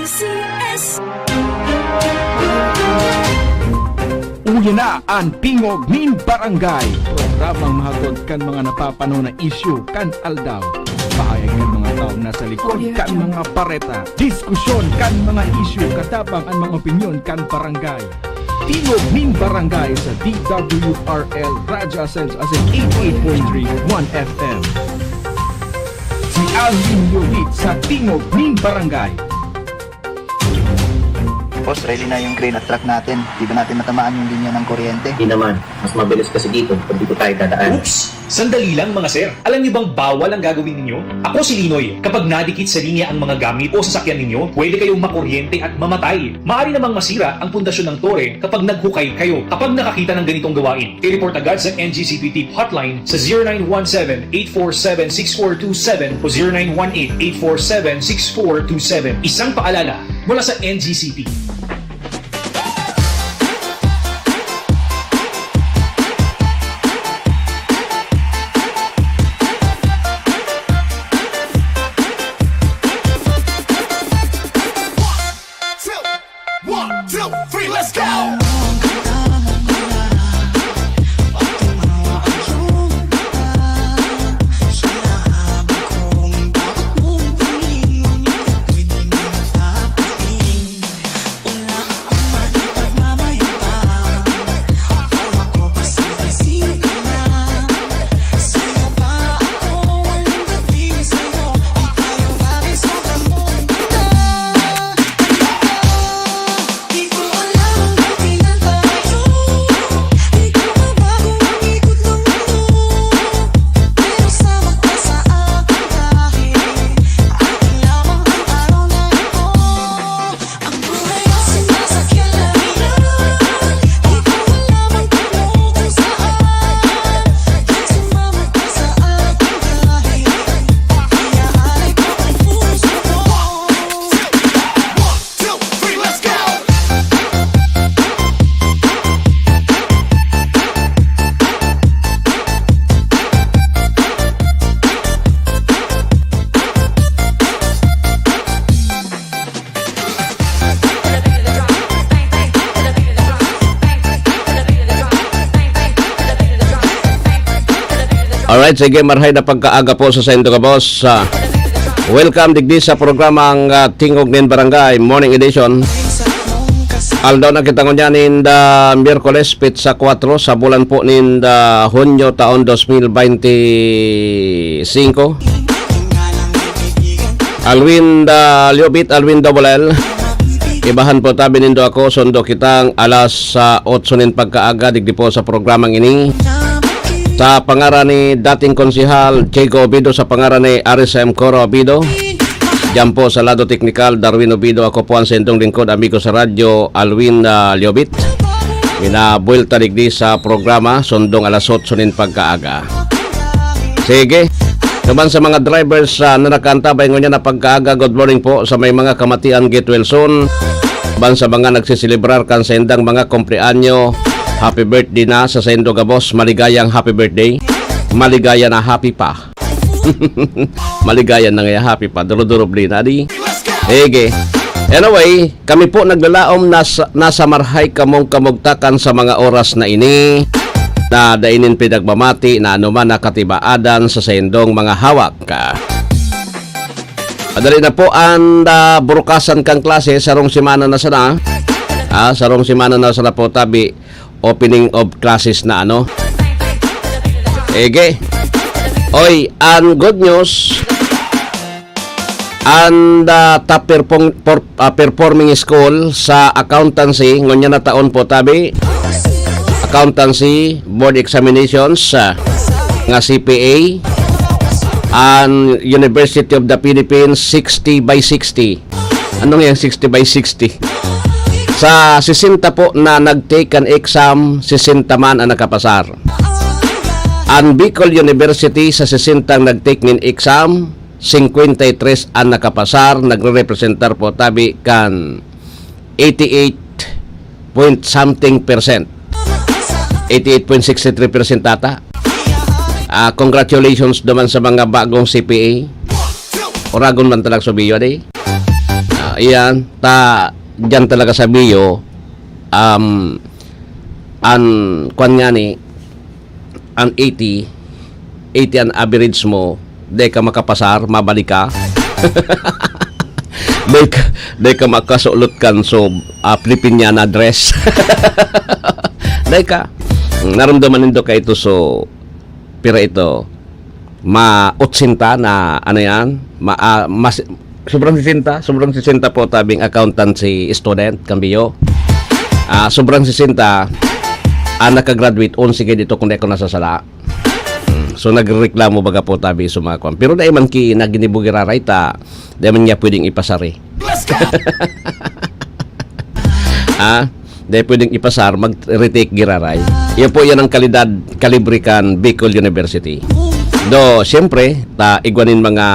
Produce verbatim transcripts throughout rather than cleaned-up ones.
C S. Uya na an Tingog nin Barangay, programang mahatod kan mga napapanahon na isyu kan aldaw. Pahayag kan mga taong nasa likod kan mga bareta. Diskusyon kan mga isyu, katabang an mga opinyon kan barangay. Tingog nin Barangay sa D W R L Radyo Asensa Asin eighty-eight point three One F M. Si Alvin Yogit sa Tingog nin Barangay. Boss, ready na yung crane at truck natin. Di ba natin matamaan yung linya ng kuryente? Di naman. Mas mabilis kasi dito pag dito tayo dadaan. Oops! Sandali lang, mga sir. Alam niyo bang bawal ang gagawin ninyo? Ako si Linoy. Kapag nadikit sa linya ang mga gamit o sasakyan ninyo, pwede kayong makuryente at mamatay. Maaari namang masira ang pundasyon ng tore kapag naghukay kayo. Kapag nakakita ng ganitong gawain, i-report agad sa N G C P Tip Hotline sa zero nine one seven, eight four seven, six four two seven o zero nine one eight, eight four seven, six four two seven. Isang paalala mula sa N G C P. One, two, three, let's go! Alright, sige, marhay na pagkaaga po sa saindo gabos. Ah, welcome digdi sa programang ah, Tingog nin Barangay Morning Edition. Aldaw na kita ngunyan in the Miyerkules, petsa kwatro sa bulan po nin the Hunyo taon dos mil beinti singko. Alwin the Liobit, Alwin Double L. Ibahan po tabi nindo ako, sundo kitang alas sa otso nin pagkaaga digdi po sa programang ini. Sa pangaran ni dating konsehal Diego Obido, sa pangaran ni R S M Coro Obido, diyan po sa lado teknikal, Darwin Obido, ako po ang sendong lingkod, amigo sa radyo, Alwin ah, Liobit. Minabuelta digdi sa programa, sundong alas otso nin pagkaaga. Sige. Naman sa mga drivers ah, na nakaantabay ngunyan na pagkaaga, good morning po sa may mga kamatian, get well soon. Ban sa mga nagsiselebrar kan saindang mga kumpleanyo, happy birthday na sa saindo gabos, maligayang happy birthday. Maligaya na happy pa. Maligaya na nga happy pa. Duro-duro bli na di. Sige. Anyway, kami po naglalaom na sa, nasa marhay kamong kamugtakan sa mga oras na ini na dainin pinagmamati na anuman na katibaadan sa saindong mga hawak. Madali na po ang ah, burukasan kang klase, sarong semana na sana. Ah, sarong semana na sana po tabi, opening of classes na ano. Ege. Oy, ang good news, ang ah, top perform, por- ah, performing school sa accountancy, ngunyan na taon po tabi, accountancy, board examinations, ah, nga C P A, ang University of the Philippines, sixty by sixty. Ano nga yung sixty by sixty? Sa sesenta po na nag-take kan exam, sesenta man ang nakapasar. Ang Bicol University, sa sesenta ang nag-take nin exam, singkwenta y tres ang nakapasar, nagre-representar po tabi kan eighty-eight point something percent. Eighty-eight point six three percent ata. Ah, congratulations naman sa mga bagong C P A. Oragon man talag subiyo, di? Ah, Ayan, ta, diyan talaga sa Bio, um, an, kwan nga ni, an eighty, eighty an average mo, di ka makapasar, mabalik ka. Di ka, di ka makasulot kan so, ah, Filipiniana dress. Di ka. Naramdaman nindo ka ito, so, pira ito? Ma-, otsenta na, ano yan? Ma-, ah, mas, sobrang sesenta, sobrang sesenta po tabing accountancy student, kan Bio. Ah, sobrang sesenta, ang nakagraduate, onse kayo dito kung di ako nasasala. Hmm, so, nagreklamo baga po tabi sa mga kwan. Pero dai man ki naginibo giraray ta, dai man niya pwedeng ipasari. Ah, dai pwedeng ipasar, mag-retake giraray. Iyo po, yan ang kalidad, kalibre kan Bicol University. Do, siyempre, ta igwanin mga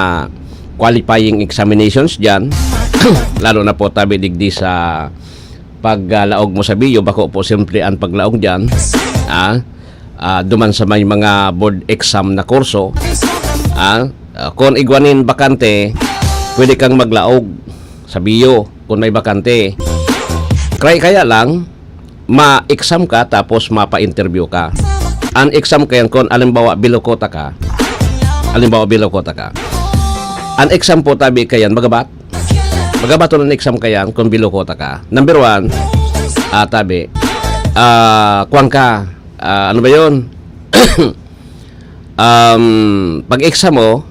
qualifying examinations dyan. Lalo na po tabi digdi sa paglaog mo sa Bio, bako po simple ang paglaog dyan. Ah, ah, duman sa may mga board exam na kurso. Ah, ah, kung igwanin bakante, pwede kang maglaog sa Bio kung may bakante. Kaya, kaya lang, ma-exam ka tapos mapa-interview ka. Ang exam kayan, kung alimbawa, bilokota ka, alimbawa, bilokota ka, ang exam po tabi kayan, magabat. Magabaton ang exam kayan kung bilokota ka. Number one, ah, tabi, ah, kwan ka, ah, ano ba yun? Um, pag-exam mo,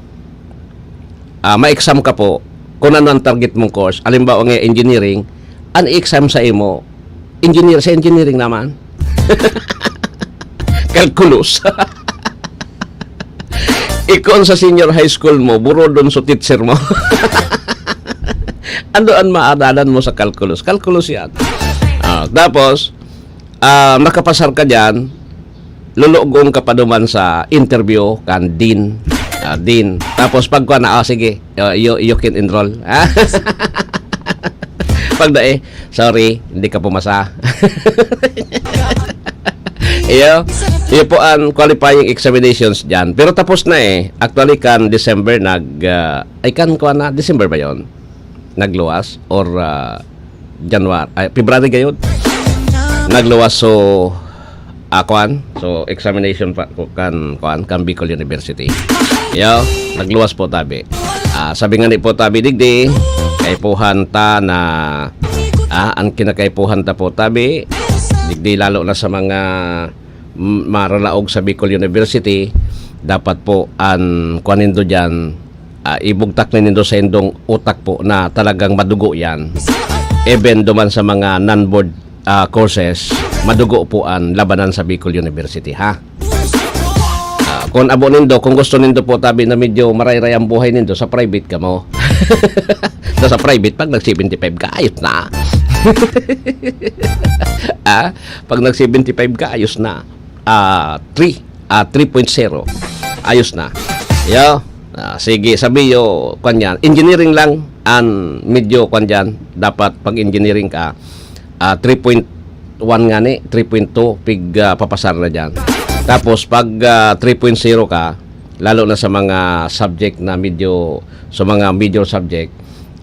ah, ma-exam ka po kung ano ang target mong course. Halimbawa nga, engineering, ang exam sa imo, engineer, sa engineering naman. Calculus. Ikon sa senior high school mo, burodon sa teacher mo. Ano ang maaralan mo sa calculus? Calculus yan. Ah, tapos, ah, makapasar ka dyan, lulugon ka pa duman sa interview kan dean. Ah, dean. Tapos pagkuha na, "Oh, sige, uh, you, you can enroll." Pag dai, "Sorry, hindi ka pumasa." Iyo, iyo po ang qualifying examinations dyan. Pero tapos na eh. Actually, kan December, nag, ah, ay, kan kuha na, December ba yon? Nagluwas? Or, ah, January, ay, February gayod? Nagluwas, so, ah, kuan? So, examination pa, kan, kuan, kan Bicol University. Yo, nagluwas po tabi. Ah, sabi nga ni po tabi, digdi, kaipuhan ta na, ah, ang kinakaipuhan ta po tabi, digdi lalo na sa mga m-, maralaog sa Bicol University, dapat po ang kuan nindo diyan, ah, ibugtak na nindo sa indong utak po na talagang madugo yan. Even duman sa mga non-board, ah, courses, madugo po ang labanan sa Bicol University, ha? Ah, kung abo nindo, kung gusto nindo po tabi na medyo marayray ang buhay nindo, sa private ka mo. Sa, sa private, pag nag seventy-five ka, ayos na. Ah, pag nag seventy-five ka, ayos na. Ah, three, ah, three point zero. Ayos na. Yo, ah, sige, sabi yo, kwan yan. Engineering lang, ang medyo, kwan dyan, dapat pag engineering ka, ah, three point one nga ni, three point two, pig, ah, papasar na dyan. Tapos, pag, ah, three point zero ka, lalo na sa mga subject na medyo, sa mga major subject,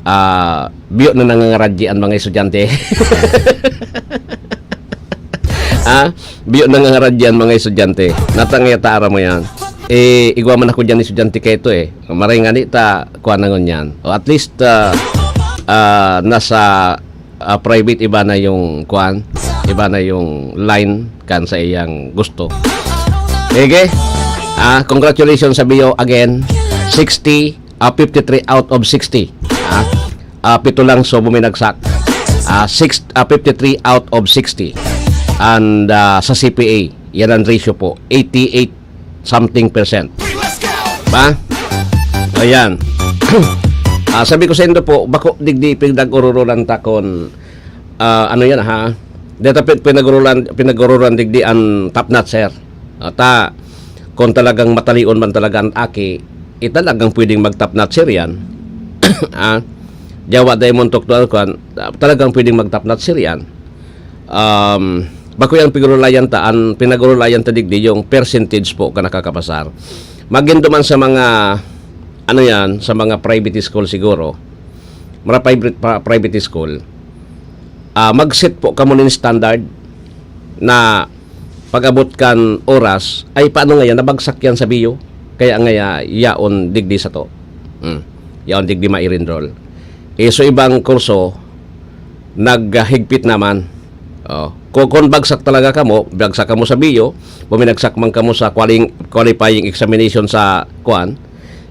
ah, biyo na nangangaradyi ang mga estudyante. Ah, biyo nangangaradyi ang mga estudyante. Natangay ta aram mo yan. Eh, igwa man ako dyan estudyante kayo to eh. Maray nga ni ta, kuha na ngunyan. O at least, ah, ah, nasa, ah, private iba na yung kuan, iba na yung line kan sa iyang gusto. Sige. Ah, congratulations sa Bio again. Sixty, ah, fifty-three out of sixty. Ah, ah, pito lang so buminagsak. Ah, six, ah, fifty-three out of sixty. And, ah, sa C P A, yan ang ratio po, eighty-eight something percent. Ba? Ayan. Ah, sabi ko sa indo po, bako digdi pinag-ururolan ta kon, ah, ano yan, ha? Deta pin-, pinag-urulan, pinag-urulan digdi ang top notch, sir. Ah, ta, kung talagang matalion man talaga ang aki, eh, talagang pwedeng mag-top notch, sir, yan. Ah, Jawa Diamond Toktual, kwan, ah, talagang pwedeng mag-top notch, sir, yan. Um, bako yang pinag-urulayan ta, ang pinag-urulayan ta digdi yung percentage po ka nakakapasar. Magin duman sa mga, ano yan, sa mga private school siguro, mga private, pa-, private school, ah, mag-set po kamo nin standard na pag-abot kan oras, ay paano ngayon, nabagsak yan sa biyo? Kaya nga ya-, yaon digdi sato. Hmm. Yaon digdi ma-enroll. Eh, so ibang kurso, naghigpit naman. Oh. Kung, kung bagsak talaga kamo, bagsak kamo sa biyo, buminagsak man kamo sa quali-, qualifying examination sa, kuan,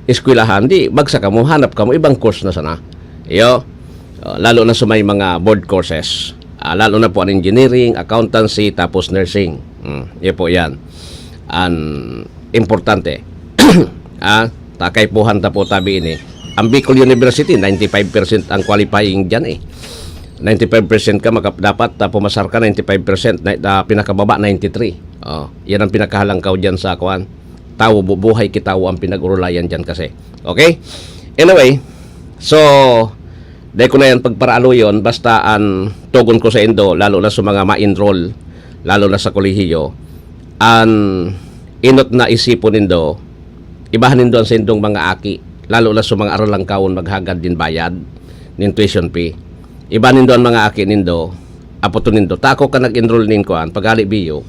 eskwelahan, di bagsak kamo, hanap kamo, ibang course na sana. Iyo. Oh, lalo na sa may mga board courses. Ah, lalo na po ang engineering, accountancy, tapos nursing. Mm, iyo po yan. Ang importante. Ah, takay puhan ta po tabi ini. Ang Bicol University, ninety-five percent ang qualifying dyan eh. Ninety-five percent ka, makap-, dapat, ah, pumasar ka, ninety-five percent, na, ah, pinakababa, ninety-three. Oh, yan ang pinakahalangkaw dyan sa, kuan, tawo, bu-, buhay kitawo ang pinag-urulayan dyan kasi. Okay? Anyway, so, dai ko na yan pagparaaloyon, basta ang tugon ko sa indo, lalo na sa mga ma-enroll, lalo na sa kolehiyo, ang inot na isipon nindo, ibahan nindo ang saindong mga aki, lalo na sa mga aralangkawon maghagad nin bayad, nin tuition fee. Ibahan nindo ang mga aki nindo, apoton nindo. Ta ako kan nag-enroll nin kuan, paghali biyo,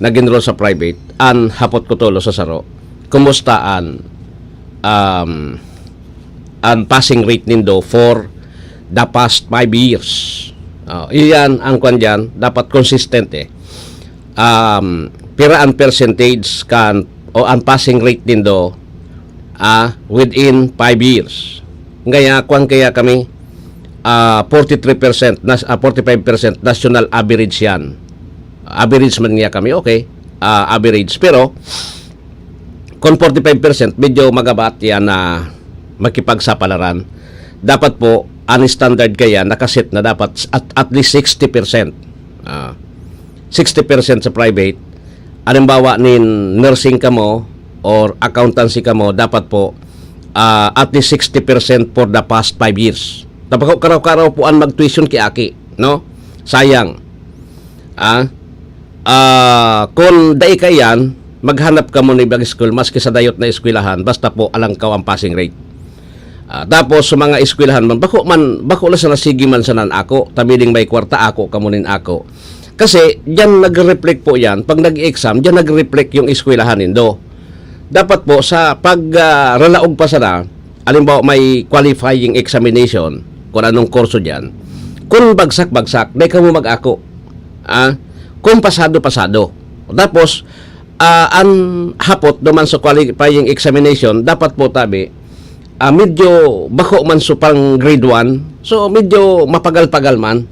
nag-enroll sa private, an hapot ko tolo sa saro, kumusta an, um, an passing rate nindo for the past five years? Oh, iyan ang kuan diyan, dapat consistent eh. Um, pira an percentage kan o an passing rate nindo, ah, within five years? Ngaya, kuan kaya kami, ah, forty-three percent, nas-, ah, forty-five percent national average yan. Average man niya kami, okay. Ah, average. Pero, kung forty-five percent, medyo magabat yan na makipagsapalaran. Dapat po, ang standard kaya, nakaset na dapat at, at least sixty percent. Ah, sixty percent sa private. Halimbawa, nin nursing kamo or accountancy kamo, dapat po, ah, at least sixty percent for the past five years. Tapos karaw-karaw po ang mag-tuition ki aki, no? Sayang. Ah, ah, kung dai kaiyan, maghanap kamo ni ibang school, maski sa dayot na eskwelahan, basta po alangkaw ang passing rate. Ah, tapos sa mga eskwelahan man, bako man, bako na sana sige man sana an ako, ta biling may kwarta, ako kamo nin ako. Kasi diyan nagre-reflect po yan, pag nag-exam, diyan nagre-reflect yung eskwelahan nindo. Dapat po, sa pag, ah, ralaog pa sana, halimbawa may qualifying examination, kung anong kurso diyan, kung bagsak-bagsak, dai kamo mag-ako. Ah, kung pasado, pasado. Tapos, ah, an hapot duman sa qualifying examination, dapat po tabi, ah, medyo bako man sa pang grade one, so medyo mapagal-pagal man,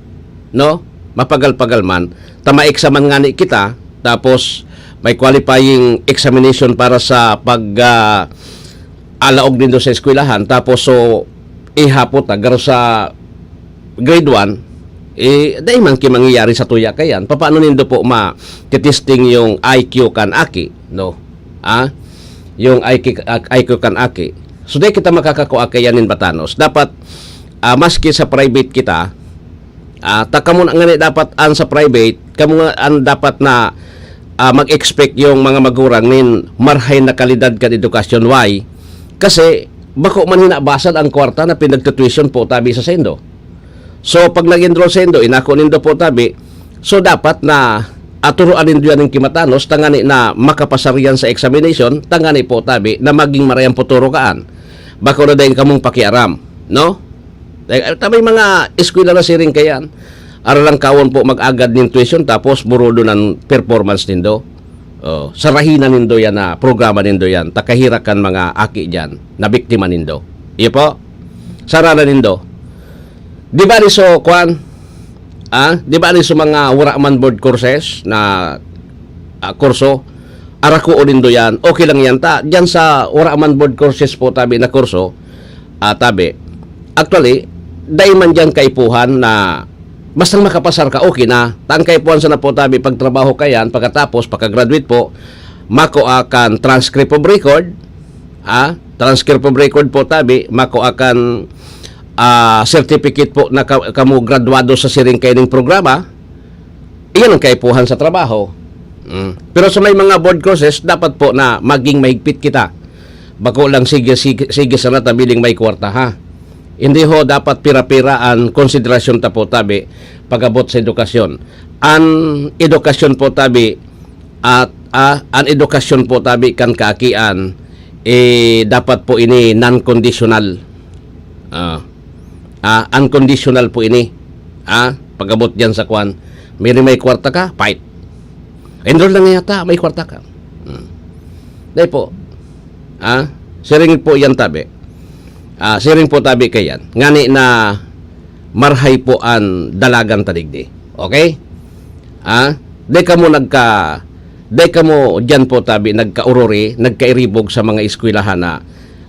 no? Mapagal-pagal man. Ta ma-exam man ngani kita, tapos may qualifying examination para sa pag, ah, alaog nindo sa eskwelahan, tapos so ihapot, ah, garo sa grade one, eh, dai man ki mangyayari sa tuya kayan. Papaano nindo po ma-testing yung I Q kan aki, no? Ah, yung I Q, ah, I Q kan aki. So, dai kita makakakua kayan nin batanos. Dapat, ah, maski sa private kita, ah, ta kamo na ngani dapat an sa private, kamo nga an dapat na, ah, mag-expect yung mga magurang nin marhay na kalidad kan edukasyon. Why? Kasi bako man hinabasad ang kwarta na pinagtutuition po tabi sa sendo. So, pag nag-enroll sendo, inako nindo po tabi, so dapat na aturoan nindo yan ng kimatanos, tangani na makapasar yan sa examination, tangani po tabi na maging marayang puturo kaan. Bako na dahil kamong pakiaram, no? Eh, ta may mga eskwela na siring kayan. Aral lang kawon po mag-agad nin tuition, tapos burodon ang performance nindo. Oh, sarahi na nindo yan na programa nindo yan. Takahira kan mga aki dyan na biktima nindo. Iyo po? Sara na nindo. Di ba ni so, kwan? Ah, di ba ni so mga wara man board courses na, ah, kurso? Arakuon nindo yan. Okay lang yan. Ta, dyan sa wara man board courses po tabi na kurso, ah, tabi. Actually, dai man dyan kaipuhan na basta makapasar ka, okay na. Ta ang kaipuhan sana po tabi pagtrabaho ka yan, pagkatapos, pagka-graduate po, makua kan transcript of record, ah, transcript of record po tabi, makua kan, ah, certificate po na ka-, kamo graduado sa siring kaining programa, iyan ang kaipuhan sa trabaho. Mm. Pero sa may mga board courses, dapat po na maging mahigpit kita. Bako lang sige, sige, sige sana tabiling may kwarta, ha? Hindi ho dapat pira-pira an konsiderasyon ta po tabi pag-abot sa edukasyon. An edukasyon po tabi at, ah, an edukasyon po tabi kan kaakian, eh, dapat po ini non-conditional. Ah, ah, unconditional po ini. Ah, pag-abot diyan sa kwan, may, may kwarta ka, fight. Enroll na nga yata, may kwarta ka. Hmm. Dai po. Ah, siring po yan tabi. Ah, siring po tabi kayan. Ngani na marhay po an dalagan ta digdi. Okay? Ah, dai kamo nagka, dai kamo diyan po tabi nagkaurori, nagkairibog sa mga eskwelahan na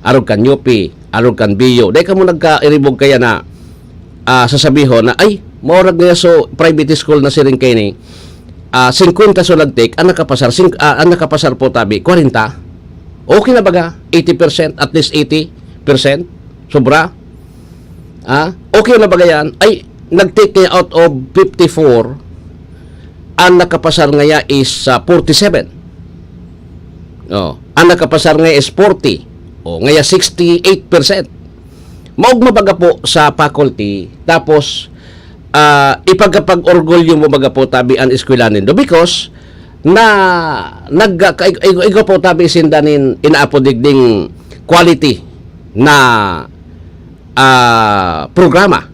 arog kan U P, arog kan B U. Dai kamo nagkairibog kaya na, ah, sasabihon na, "Ay, maurag nga so private school na siring kaini, ah, singkwenta so nag-take, ang nakapasar, sing-, ah, ang nakapasar po tabi, kwarenta." Okay na baga? Eighty percent, at least eighty percent? Sobra? Ah, okay na baga yan? Ay, nag-take niya out of fifty-four, ang nakapasar ngaya is, ah, forty-seven. Oh, ang nakapasar ngaya is forty. Oh, ngaya sixty-eight percent. Maugma baga po sa faculty, tapos, ah, ipagkapag-orgulyo mo baga po tabi an eskwela nindo because na nag-, ka-, ig-, ig-, igwa po tabi sinda nin inaapod digding quality na, ah, programa.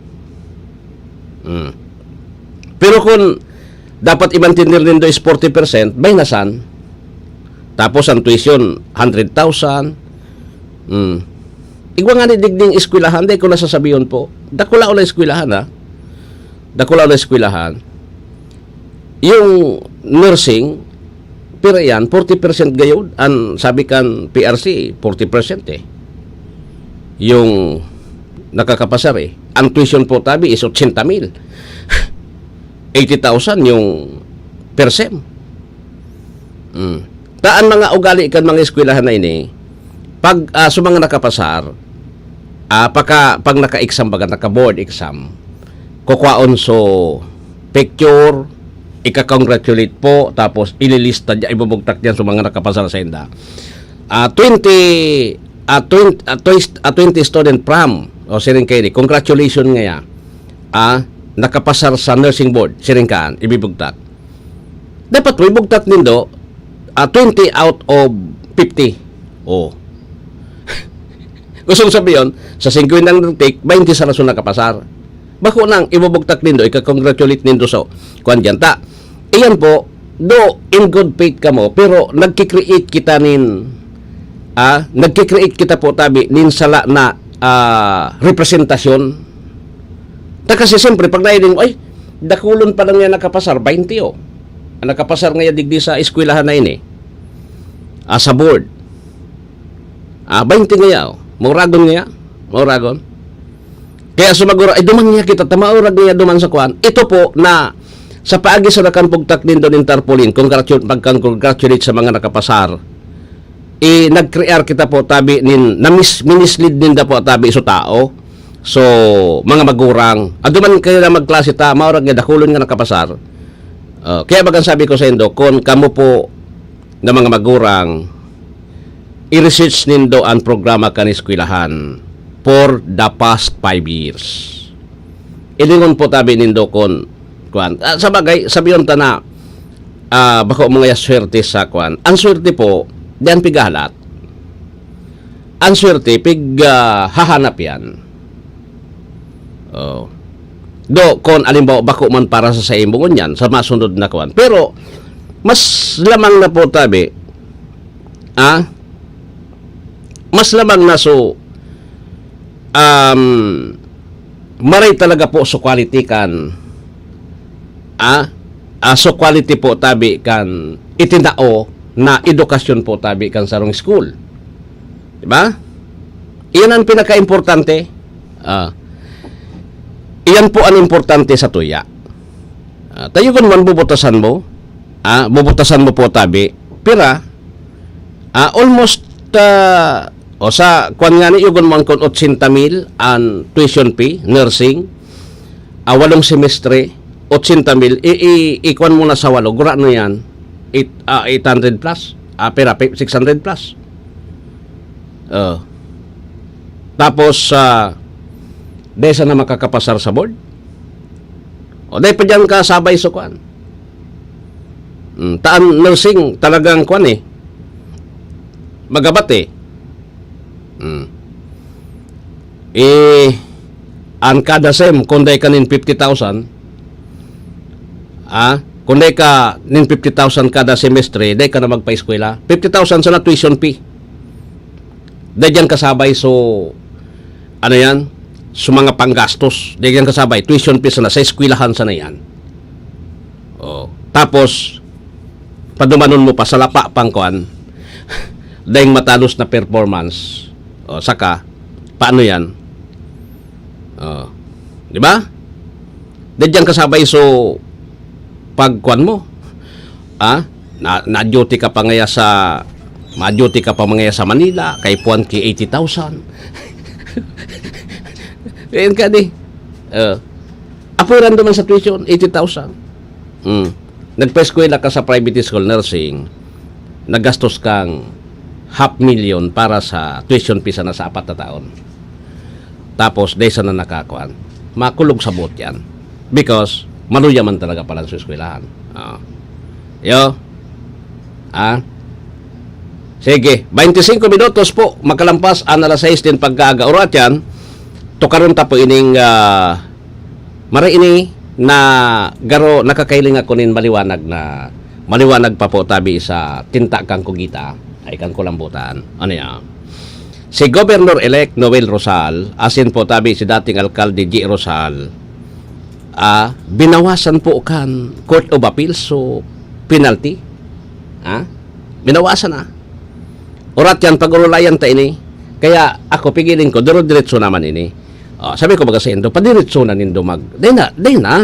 Hmm. Pero kung dapat i-maintain nindo is forty percent, bainasan. Tapos ang tuition, hundred thousand. Hmm. Igwa nga ni digding eskwelahan, dai ko nasasabihon po. Dakula o na eskwelahan, ha? Dakula o na eskwelahan. Yung nursing, pero yan, forty percent gayod. Ang sabi kan P R C, forty percent eh. Yung nakakapasar eh. Ang tuition po tabi is eighty thousand yung per sem. Mm. Ta an mga ugali kan mga eskwelahan na ini, pag, ah, sa mga nakapasar, ah, paka-, pag naka-exam baga, naka-board exam, kukwaon so picture, ika-congratulate po, tapos ililista diyan, ibubugtak diyan sa mga nakapasar sa inda. Ah, twenty, ah, twenty, ah, twenty, ah, twenty student from, o siring kaini, congratulations ngaya. Ah, nakapasar sa nursing board, siring kaan, ibibugtak. Dapat po, ibugtak nindo, ah, twenty out of fifty. Oh. Gustong sabihin, sa singkwentang nag-take, baynte sa rason nakapasar. Bako nang ibubugtak nindo, ika-congratulate nindo sa kuwan diyan. Ta, iyan po, do in good faith kamo, pero nagki-create kita nin, ah, nagki-create kita po tabi nin sala na, ah, representasyon. Ta kasi siyempre, pag nailing, "Ay, dakulon pa lang yan nakapasar, baynte, oh. Ang nakapasar ngaya digdi sa eskwelahan na ini, ah, sa board. Ah, baynte ngaya, oh. Mauragon ngaya, mauragon." Kaya sumaguro, "Ay, duman niya kita, ta maurag niya duman sa kwan." Ito po na sa paagi sa nakan bugtak nindo nin tarpaulin, congratulate, pagkang-congratulate sa mga nakapasar. Eh, nag-create kita po tabi nin, na-mis-, minislead ninda po tabi sa tao. So, mga magurang, "Ado man kayo na magklase ta, maurag nga dakulon nga nakapasar." Ah, kaya bagang sabi ko sa indo, kun kamo po na mga magurang, i-research nindo ang programa kan eskwelahan for the past five years. Ilingon po tabi nindo kun, kuwan. Ah, sa bagay, sabiyon ta na, ah, bako mga swerte sa kuwan. Ang swerte po, diyan pigahalat. Ang swerte, pig, ah, hahanap yan. Oh. Do, kon alimbawa, bako man para sa saimo ngunyan, sa masunod na kuwan. Pero, mas lamang na po tabi, ah, mas lamang na so, um, maray talaga po so quality kan, ah, ah, so quality po tabi kan itinao na edukasyon po tabi kan sarong school. Di ba? Iyan ang pinaka-importante. Ah, iyan po ang importante sa tuya. Ah, tayo kun man bubutasan mo, ah, bubutasan mo po tabi, pira, ah, almost, ah, o sa, kwan nga ni, yugon mo ang kun otsenta mil ang tuition fee, nursing, ah, walong semestre, otsenta mil, i-, i-, ikwan mo na sa walo, gura na yan, eight, ah, eight hundred plus, ah, pira, pi-, six hundred plus. Oh. Tapos, ah, Dai sana makakapasar sa board. O dai pa diyan kasabay sa kwan. Mm, taan nursing talagang kwan eh. Magabat eh. Mm. Eh, an kada sem, kung dai ka nin fifty thousand, ah, kung dai ka nin fifty thousand kada semestre, dai ka na magpa-eskwela. Fifty thousand sana tuition fee. Dai diyan kasabay, so, ano yan? So, mga panggastos. Dai diyan kasabay. Tuition fee sana, sa eskwelahan sana yan. Oh. Tapos, padumanon mo pa sa lapa pang kuan, daing matalos na performance. O, saka, paano yan? O, di ba? Dai diyan kasabay, so, pag kuan mo, ah, na, na-duty ka pa ngaya sa, ma-duty ka pa ngaya sa Manila, kay puan ki eighty thousand. Ayan ka di. O. Apoy random man sa tuition, eighty thousand. Hmm. Nagpa-eskwela ka sa private school nursing, nagastos kang half million para sa tuition fee sana sa apat na taon. Tapos, dai sana nakakuan. Makulog sa boot yan. Because, maluya man talaga pala sa eskwelahan. Ah. Yo. Ah. Sige, twenty-five minutos po, makalampas an alas sais din pagkaaga. Urat yan, tukaron ta po ining, ah, Maray ini na garo nakakailing ako nin maliwanag na, maliwanag pa po tabi sa tinta kan kugita, ay kan kulambutan. Ano yan? Si Governor-elect Noel Rosal, asin po tabi si dating Alkalde G. Rosal, ah, binawasan po kan Court of Appeal, so penalty. Ha? Binawasan na. Urat yan, pag-urulayan ta ini. Kaya ako, pigiling ko, duro-diretso naman ini. Ah, sabi ko baga saindo, padiretso na nindo mag, dai na, dai na.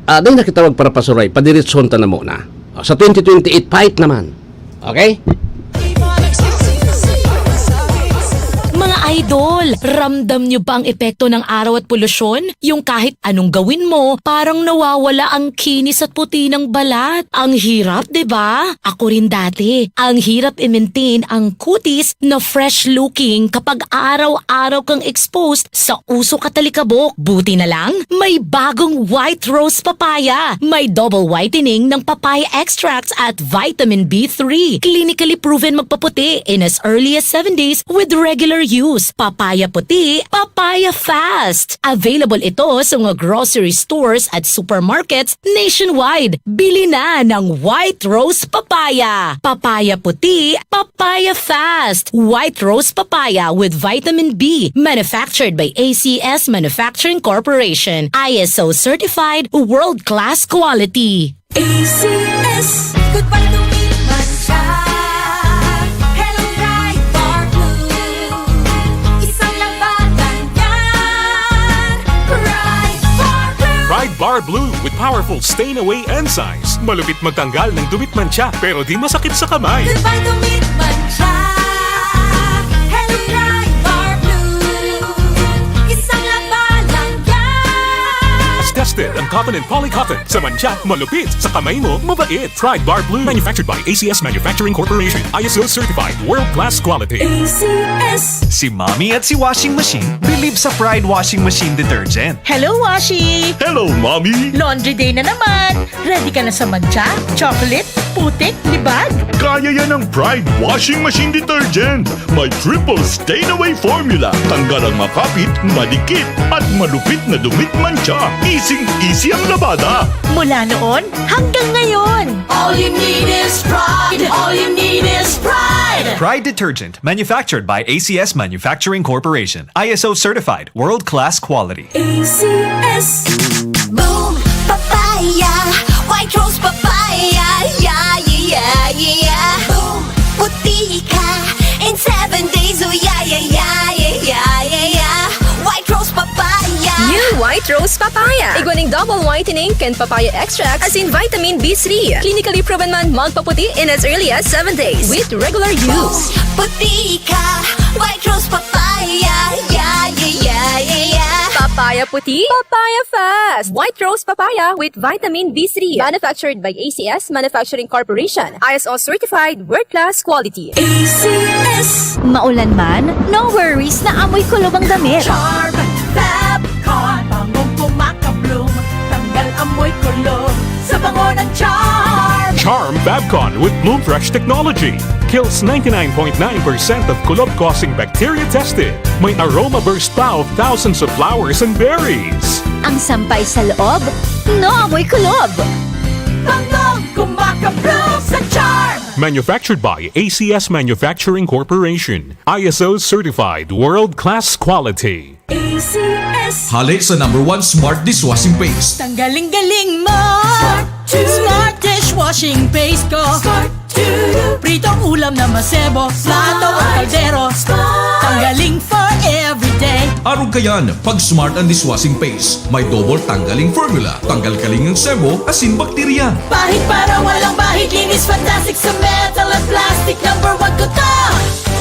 Ah, dai na kita magparapasuray, padiretsohon ta na muna. Ah, sa twenty twenty-eight, fight naman. Okay? Mga idol, ramdam nyo ba ang epekto ng araw at polusyon? Yung kahit anong gawin mo, parang nawawala ang kinis at puti ng balat. Ang hirap, di ba? Ako rin dati. Ang hirap i-maintain ang kutis na fresh-looking kapag araw-araw kang exposed sa usok at alikabok. Buti na lang, may bagong White Rose Papaya. May double whitening ng papaya extracts at vitamin B three. Clinically proven magpaputi in as early as seven days with regular use. Papaya puti, papaya fast. Available ito sa mga grocery stores at supermarkets nationwide. Bili na ng White Rose Papaya. Papaya puti, papaya fast. White Rose Papaya with vitamin B. Manufactured by A C S Manufacturing Corporation. I S O certified, world-class quality. A C S. Goodbye to me, Mancha. Hello, Pride Bar Blue. Isang labanan yan. Pride Bar Blue. Pride Bar Blue with powerful stain away enzymes. Malupit magtanggal ng dumit, mancha, pero di masakit sa kamay. Goodbye to me, Mancha. Hello, Pride Bar Blue. Isang labanan yan. Tested ang cotton and poly cotton. Sa mancha, malupit. Sa kamay mo, mabait. Pride Bar Blue. Manufactured by A C S Manufacturing Corporation. I S O certified. World class quality. A C S. Si Mommy at si Washing Machine believe sa Pride Washing Machine Detergent. Hello, Washi! Hello, Mommy! Laundry day na naman! Ready ka na sa mancha, chocolate, putik, libag? Kaya yan ng Pride Washing Machine Detergent. May triple stain away formula. Tanggal ang makapit, madikit, at malupit na dumit, mancha. Easing-easy ang labada. Mula noon hanggang ngayon. All you need is pride. All you need is pride. Pride detergent, manufactured by A C S Manufacturing Corporation. I S O certified, world class quality. A C S. Boom! Papaya! White Rose Papaya! Yeah, yeah, yeah, yeah! Boom! Puti ka in seven days! Oh, yeah, yeah, yeah, yeah, yeah, yeah, yeah! White Rose Papaya! New White Rose Papaya! Igwa ning double whitening kan papaya extract asin vitamin B three. Clinically proven man magpaputi in as early as seven days with regular use. Puti ka! White Rose Papaya! Yeah, yeah, yeah, yeah, yeah! Papaya puti, papaya fast! White Rose Papaya with vitamin B three. Manufactured by A C S Manufacturing Corporation. I S O certified, world class quality. A C S. Maulan man, no worries na amoy kulubang damit. Charm Fab Bango ng Charm! Charm Fabcon with Bloom Fresh technology kills ninety-nine point nine percent of kulob-causing bacteria tested. May aroma burst pa of thousands of flowers and berries. Ang sampay sa loob, naamoy kulob. Bangong kumakabloom sa Charm! Manufactured by A C S Manufacturing Corporation. I S O certified world-class quality. A C S. Hale sa number one smart dishwashing paste. Tanggaling-galing mo! Smart to. Smart dishwashing paste ko. Smart to. Pritong ulam na masebo, plato o kaldero. Smart. Tanggaling for everyday. Arog kayan, pag smart ang dishwashing paste. May double tanggaling formula. Tanggal kaling ang sebo, asin bakterya. Pahid para walang bahid, linis fantastic sa metal at plastic. Number one ko to!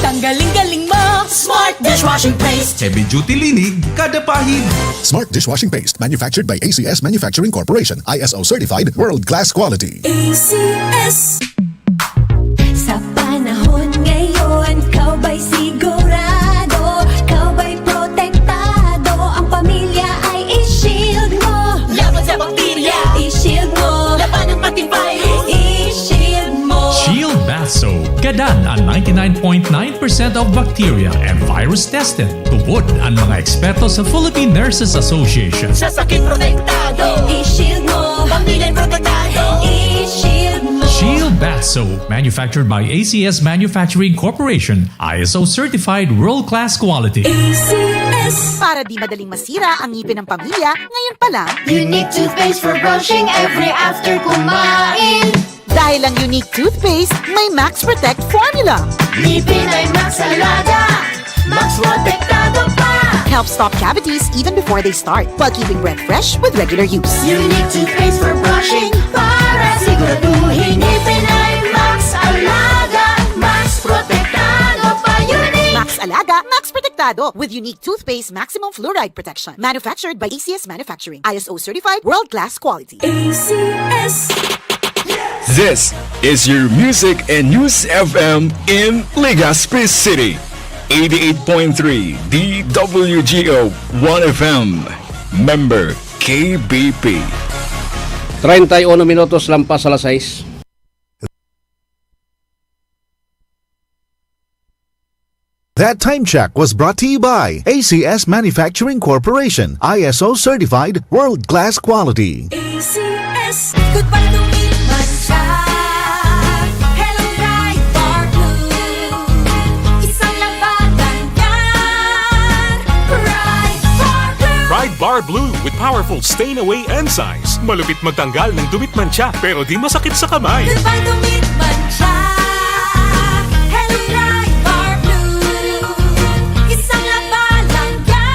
Tanggaling-galing mo, Smart Dishwashing Paste. Heavy duty linig, kada pahid. Smart Dishwashing Paste, manufactured by A C S Manufacturing Corporation, I S O certified, world class quality. A C S. Sa panahon ngayon, ikaw ba'y sigurado? Ikaw ba'y protektado? Ang pamilya ay i-shield mo. Laban sa bakterya. I-shield mo. Labanan pati virus. I-shield mo. Shield Bath Soap. Gadan ang ninety-nine point nine percent of bacteria and virus tested. Tubod ang mga eksperto sa Philippine Nurses Association. Sa sakit protektado. I-shield mo. Pamilya protektado. I-shield mo. Shield Bath Soap, manufactured by A C S Manufacturing Corporation, I S O certified world-class quality. A C S. Para di madaling masira ang ngipin ng pamilya, ngayon pa lang. Unique toothpaste for brushing every after kumain. Dahil ang Unique Toothpaste may Max Protect Formula. Ngipin ay Max Alaga, Max Protektado pa. Helps stop cavities even before they start, while keeping breath fresh with regular use. Unique Toothpaste for brushing, para siguraduhin ngipin ay Max Alaga, Max Protektado pa. Unique. Max Alaga, Max Protektado with Unique Toothpaste Maximum Fluoride Protection. Manufactured by A C S Manufacturing. I S O certified, world-class quality. A C S. This is your Music and News F M in Legazpi City. Eighty-eight point three D W G O One F M. Member K B P. Treinta y uno minutos lampas alas sais. That time check was brought to you by A C S Manufacturing Corporation, I S O certified, world-class quality. A C S. Goodbye to meat mancha. Hello, Pride Bar Blue. Isang labanan yan. Pride Bar Blue. Pride Bar Blue with powerful stain away enzymes. Malupit magtanggal ng dumi't mancha, pero di masakit sa kamay. Goodbye to meat mancha. Hello, Pride Bar Blue. Isang labanan yan.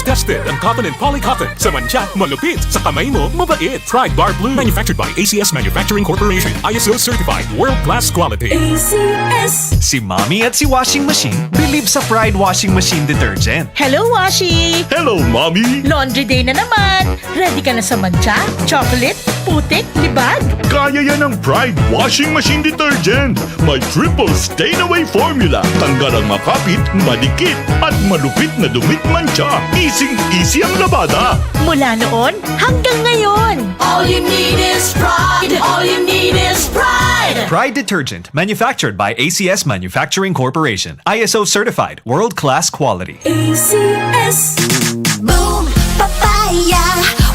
Tested ang cotton and poly cotton. Sa mancha, malupit. Sa kamay mo, mabait. Pride Bar Blue. Manufactured by A C S Manufacturing Corporation. I S O certified. World class quality. A C S. Si Mommy at si Washing Machine believe sa Pride Washing Machine Detergent. Hello, Washi! Hello, Mommy! Laundry day na naman! Ready ka na sa mancha, chocolate, putik, libag? Kaya yan ng Pride Washing Machine Detergent! May triple stain away formula. Tanggal ang makapit, madikit, at malupit na dumi't mancha. Easy-easy ang labada. Mula noon hanggang ngayon. All you need is Pride. All you need is Pride. Pride Detergent, manufactured by A C S Manufacturing Corporation. I S O certified, world-class quality. A C S. Boom! Papaya!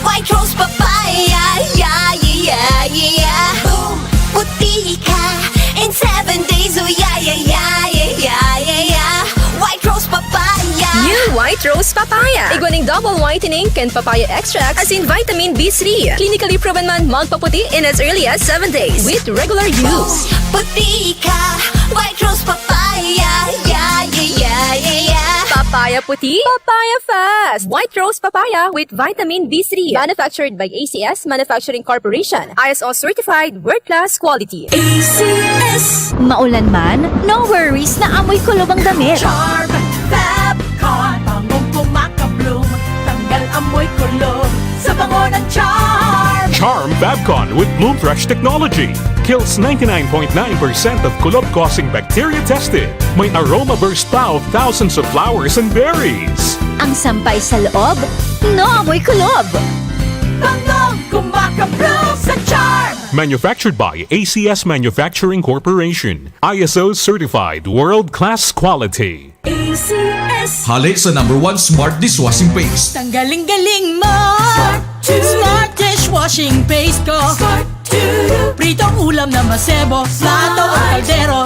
White Rose Papaya! Yeah, yeah, yeah, yeah! Boom! Puti ka in seven days! Oh, yeah, yeah, yeah, yeah, yeah, yeah, yeah! White Rose Papaya! New White Rose Papaya. Igwa ning double whitening kan papaya extract asin vitamin B three. Clinically proven man magpaputi in as early as seven days with regular use. Puti ka! White Rose Papaya! Yeah, yeah, yeah, yeah, yeah! Papaya puti, papaya fast! White Rose Papaya with vitamin B three. Manufactured by A C S Manufacturing Corporation. I S O certified, world class quality. A C S. Maulan man, no worries na amoy kulob ang damit. Charm Fab Con. Bangong kumakabloom, tanggal amoy kulob sa bango ng Charm. Charm Fabcon with Bloom Fresh technology kills ninety-nine point nine percent of kulob-causing bacteria tested. May aroma burst pa of thousands of flowers and berries. Ang sampay sa loob, naamoy kulob. Bangong kumakabloom sa Manufactured by A C S Manufacturing Corporation. I S O certified world-class quality. A C S. Hale sa number one smart dishwashing paste. Tanggaling-galing mo! Smart dishwashing paste ko! Pritong ulam na masebo, plato o kaldero.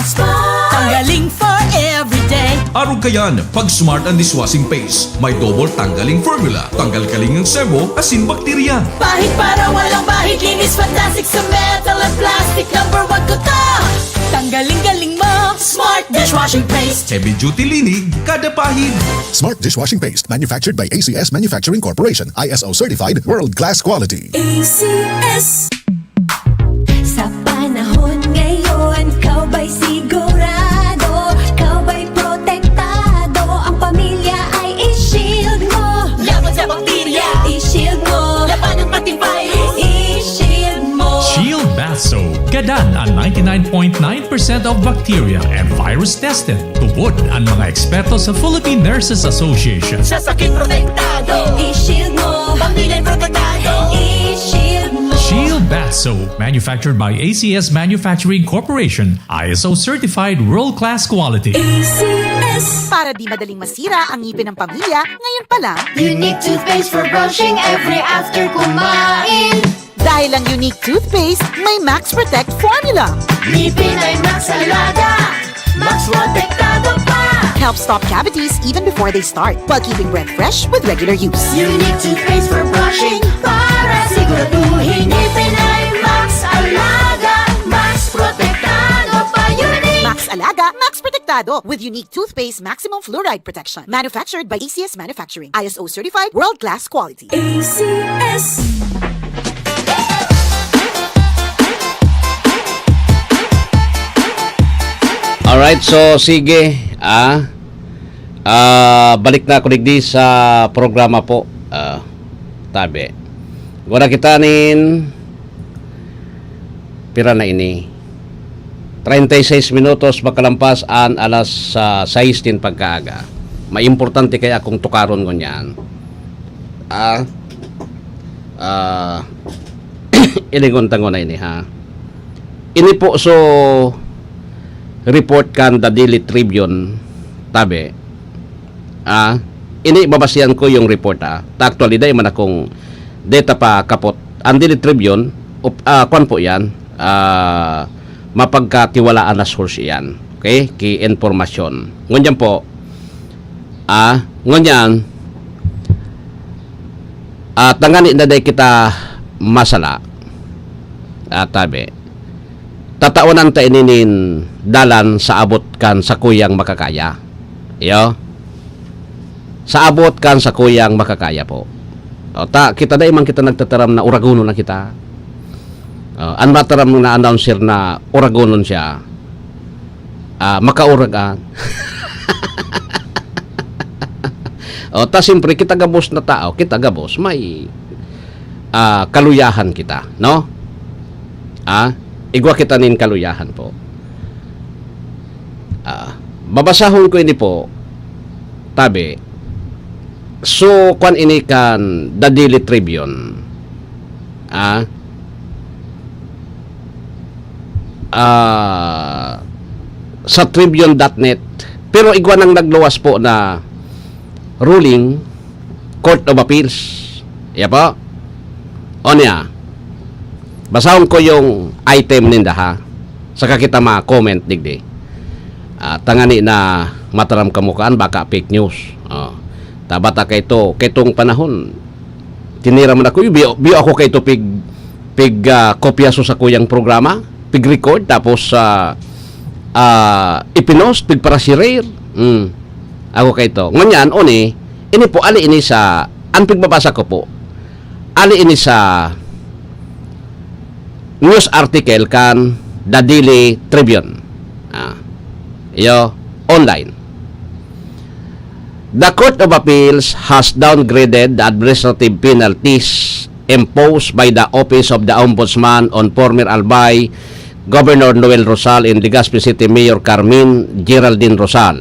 Tanggaling for everyday. Arog kayan, pag smart ang dishwashing paste, may double tanggaling formula. Tanggal kaling ang sebo asin bakterya. Pahid para walang bahid, linis fantastic sa metal at plastic. Number one ko to! Tanggaling-galing mo! Smart dishwashing paste! Heavy duty linig kada pahid. Smart dishwashing paste, manufactured by A C S Manufacturing Corporation, I S O certified, world class quality. A C S. Sa panahon ngayon, ikaw ba'y sigurado? Ikaw ba'y protektado? Ang pamilya ay i-shield mo. Laban sa bakterya. I-shield mo. Labanan pati virus. I-shield mo. Shield Bath Soap. Gadan an ninety-nine point nine percent of bacteria and virus tested. Tubod an mga eksperto sa Philippine Nurses Association. Sa sakit protektado. I-shield mo. Pamilya protektado. I-shield mo. Shield Bath Soap, manufactured by A C S Manufacturing Corporation, I S O certified world-class quality. A C S. Para di madaling masira ang ngipin ng pamilya, ngayon pa lang. Unique toothpaste for brushing every after kumain. Dahil ang Unique Toothpaste may Max Protect Formula. Ngipin ay Max Alaga. Max protektado pa. Helps stop cavities even before they start, while keeping breath fresh with regular use. Unique toothpaste for brushing. Para siguraduhin ngipin ay Max Alaga. Max protektado pa. Unique. Max Alaga, Max Protektado with Unique Toothpaste Maximum Fluoride Protection. Manufactured by A C S Manufacturing. I S O certified, world-class quality. A C S. Alright, so sige, ah, ah, balik na ako digdi sa programa po. Ah, tabi. Wala kita nin pira na ini. Treinta y seis minutos makalampas an alas ah, sais nin pagkaaga. May importante kaya akong tukaron ngunyan. Ah, ah, ilingon ta nguna ini, ha. Ini po so report kan The Daily Tribune, tabi. Ah, ini babasihan ko yung report, ah. Ta actually, dai man akong data pa kapot. Ang Daily Tribune, op, ah, kwan po yan, ah, mapagkatiwalaan na source yan. Okay? Ki informasyon. Ngunyan po, ah, ngunyan, ah, tangani na dai kita masala. Ah, tabi. Tatawanan ta ini nin dalan sa abot kan sakuyang makakaya. Iyo. Sa abot kan sakuyang makakaya po. O, ta, kita dai man kita nagtataram na uragonon na kita. O, an mataram na announcer na uragonon siya, ah, makauragan. O, ta, siyempre, kita gabos na tao, kita gabos, may ah, kaluyahan kita, no? Ah, igwa kita nin kaluyahan po. Ah, babasahon ko ini po, tabi. So, kwan ini kan The Daily Tribune. Ah, ah, sa tribune dot net. Pero igwa nang nagluwas po na ruling, Court of Appeals. Iya po. O niya, basahon ko yung item ninda, ha. Saka kita ma-comment digdi. Ah, tangani na mataram kamo kaan, baka fake news. Oh. Tabata kay to, kay tong panahon, tinira man ako, biyo, biyo ako kay to pig, pig ah, kopya sa sakuyang programa, pig record, tapos ah, ah, ipinost, pig para share. Mm. Ako kay to. Ngunyan, oni, ini po, ali ini sa, ang pigbabasa ko po, ali ini sa news article kan The Daily Tribune. Ah, iyo, online. The Court of Appeals has downgraded the administrative penalties imposed by the Office of the Ombudsman on former Albay Governor Noel Rosal and Legazpi City Mayor Carmen Geraldine Rosal,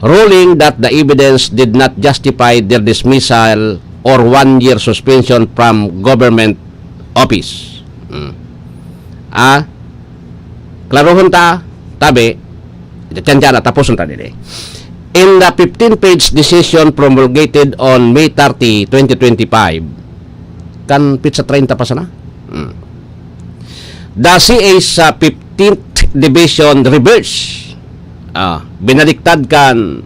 ruling that the evidence did not justify their dismissal or one-year suspension from government office. Mm. Ah, klarohon ta, tabi, tiyan-tiyan na, taposon ta dili. In the fifteen-page decision promulgated on May thirty, twenty twenty-five, kan petsa treinta pa sana? Hmm. The C A's, ah, fifteenth Division reverse. Ah, binaliktad kan,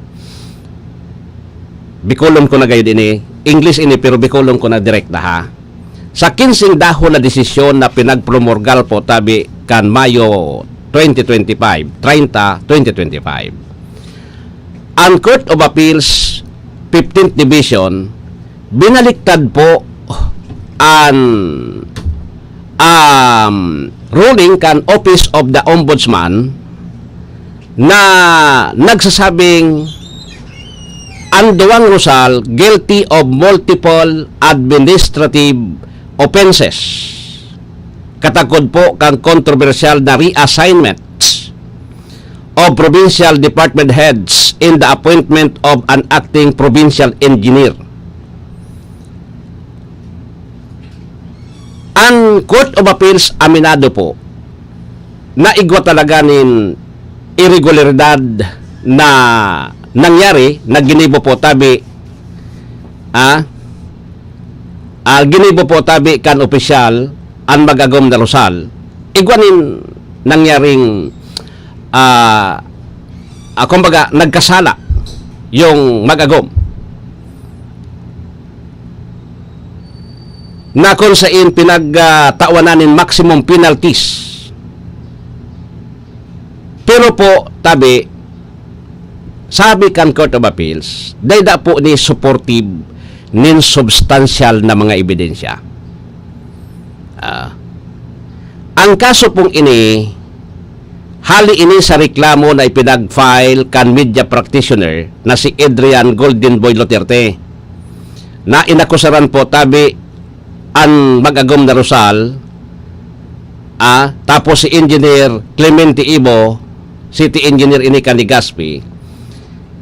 Bicolon ko na gayud ini. English ini, pero Bicolon ko na direkta, ha. Sa kinseng dahon na desisyon na pinagpromulgar po tabi kan Mayo twenty twenty-five, treinta, twenty twenty-five, ang Court of Appeals, fifteenth Division, binaliktad po ang, um, ruling kan Office of the Ombudsman na nagsasabing ang duwang Rosal guilty of multiple administrative offenses, katakod po kan kontrobersyal na reassignments of provincial department heads in the appointment of an acting provincial engineer. Ang Court of Appeals aminado po na igwa talaga nin iregularidad na nangyari, na ginibo po tabi, ah, ah, ginibo po tabi kan opisyal an mag-agom na Rosal. Igwa nin nangyaring, ah, ah, kumbaga, nagkasala yung mag-agom na kung sain pinagtawanan nin maximum penalties. Pero po, tabi, sabi kan Court of Appeals, dai da po ni supportive nin substansyal na mga ebidensya. Ah, ang kaso pong ini, hali ini sa reklamo na ipinag-file kan media practitioner na si Adrian Golden Boy Duterte, na inakusaran po tabi an mag-agom na Rosal, ah, tapos si Engineer Clemente Ibo, city engineer ini kan Legazpi,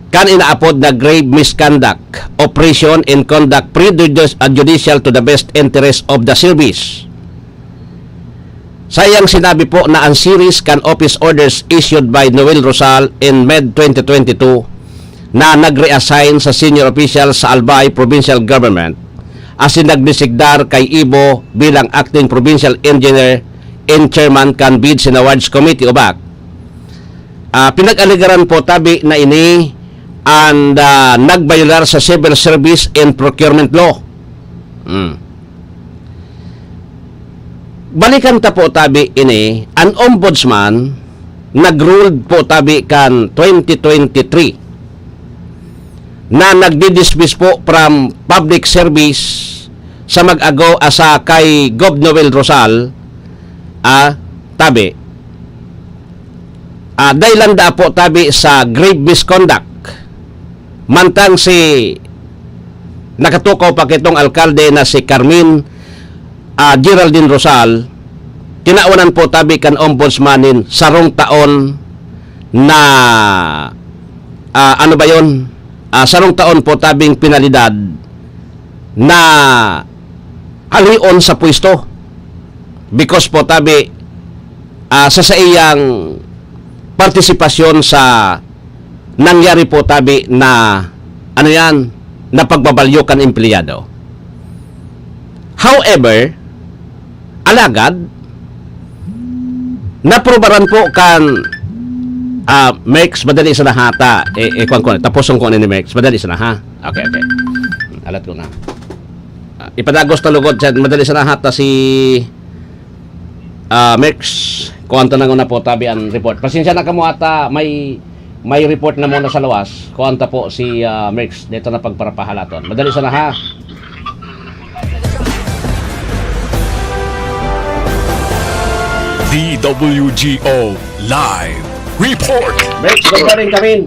kan inaapod na grave misconduct, operation and conduct prejudicial to the best interest of the service. Sayang sinabi po na ang series kan office orders issued by Noel Rosal in May twenty twenty-two na nag-reassign sa senior official sa Albay Provincial Government asin nagdesignar kay Ibo bilang acting provincial engineer and chairman kan Bids and Awards Committee o BAC. Ah, pinag-alegaran po tabi na ini and, ah, nagbayolar sa Civil Service and Procurement Law. Hmm. Balikan ta po tabi ini, an Ombudsman nag-ruled po tabi kan twenty twenty-three na nagdi-dismiss po from public service sa mag-ago, ah, sa kay Gov Noel Rosal, ah, tabi. Ah, dai lang da po tabi sa grave misconduct. Mantang si nakatukaw pa kitong alkalde na si Carmen, ah, Geraldine Rosal, tinawanan po tabi kan ombudsman nin sarong taon na, ah, ano ba yon? Ah, sarong taon po tabing penalidad na halion sa pwesto because po tabi, ah, sa saiyang partisipasyon sa nangyari po tabi na, ano yan, na pagbabalyo kan empleyado. However, alagad, naprobaran po kan, ah, Mex, madali sana ha ta. Eh, eh, kwan ko, taposon ko ni Mex, madali sana ha. Okay, okay. Alat ko na. Ah, ipadagos ta lugod, siya, madali sana ha ta si, ah, Mex. Kuwan ta na nguna po, tabi an report. Pasensya na kamo ata, may, may report na muna sa lawas. Kuwan ta po si, ah, Mex. Dito na pagparapahalaton. Madali sana ha. D W G O Live Report. Mex, good morning, Kamin.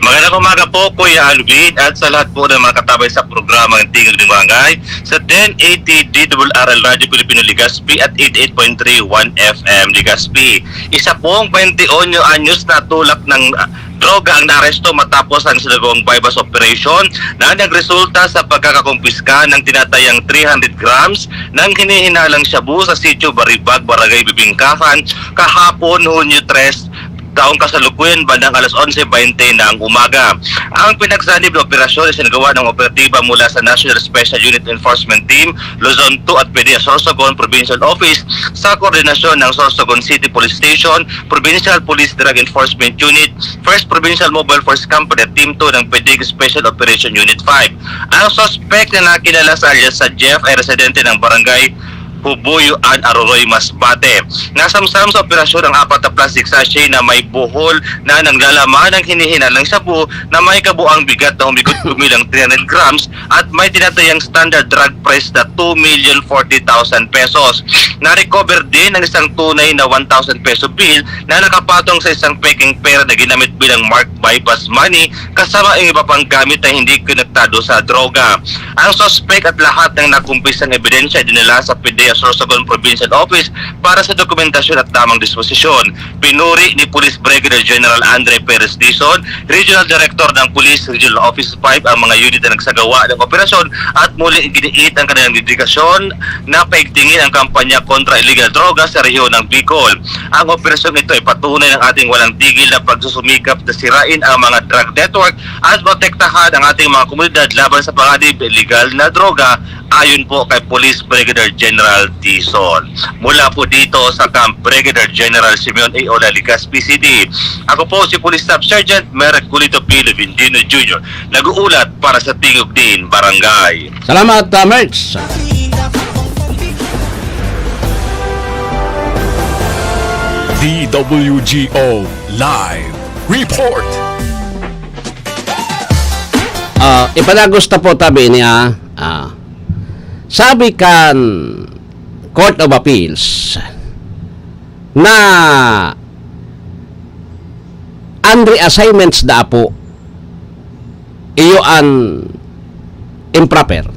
Magandang umaga po, Kuya Alvin, at sa lahat po ng mga katabay sa programang Tingog ng Barangay sa ten eighty D W R L Radio Filipino Legazpi at eighty-eight point three one F M Legazpi. Isa pong twenty-one anyos na tulak ng, ah, Droga ang naaresto matapos ang sinagawang buy-bust operation na nagresulta sa pagkakakumpiska ng tinatayang three hundred grams ng hinihinalang shabu sa Sitio Baribag, Barangay Bibingkahan, kahapon, Hunyo tres, taong kasalukuyan, bandang alas onse bente ng umaga. Ang pinagsanib na operasyon ay sinagawa ng operatiba mula sa National Special Unit Enforcement Team, Luzon two at PDEA Sorsogon Provincial Office sa koordinasyon ng Sorsogon City Police Station, Provincial Police Drug Enforcement Unit, First Provincial Mobile Force Company at Team two ng PDEA Special Operation Unit five. Ang suspect na nakilala sa alias sa Jeff ay residente ng barangay Hubuyo an Aroroy, Masbate. Nasamsam sa operasyon ang apat na plastic sachet na may buhol na naglalaman ng hinihinalang shabu na may kabuang bigat na humigit kumilang three hundred grams at may tinatayang standard drug price na two million forty thousand pesos. Na-recover din ang isang tunay na one thousand peso bill na nakapatong sa isang pekeng pera na ginamit bilang marked buy-bust money, kasama ang iba pang gamit na hindi konektado sa droga. Ang suspek at lahat ng nakumpisang ebidensya ay dinala sa PDEA Sorsogon Provincial Office para sa dokumentasyon at tamang disposisyon. Pinuri ni Police Brigadier General Andre Perez Dizon, Regional Director ng Police Regional Office five, ang mga unit na nagsagawa ng operasyon at muli iginiit ang kanilang dedikasyon na paigtingin ang kampanya kontra illegal droga sa rehiyon ng Bicol. Ang operasyong ito ay patunay ng ating walang tigil na pagsusumikap na sirain ang mga drug network at protektahan ang ating mga komunidad laban sa panganib na illegal na droga, ayon po kay Police Brigadier General Dizon. Mula po dito sa Camp Brigadier General Simeon A. Olaligas, P C D, ako po si Police Staff Sergeant Merrick Culito P. Levindino Junior, nag-uulat para sa Tingog Din Barangay. Salamat, uh, Merch. D W G O Live Report. Ah, ipanagos ta po tabi niya. Ah, sabi kan Court of Appeals na an reassignments da po iyo an improper.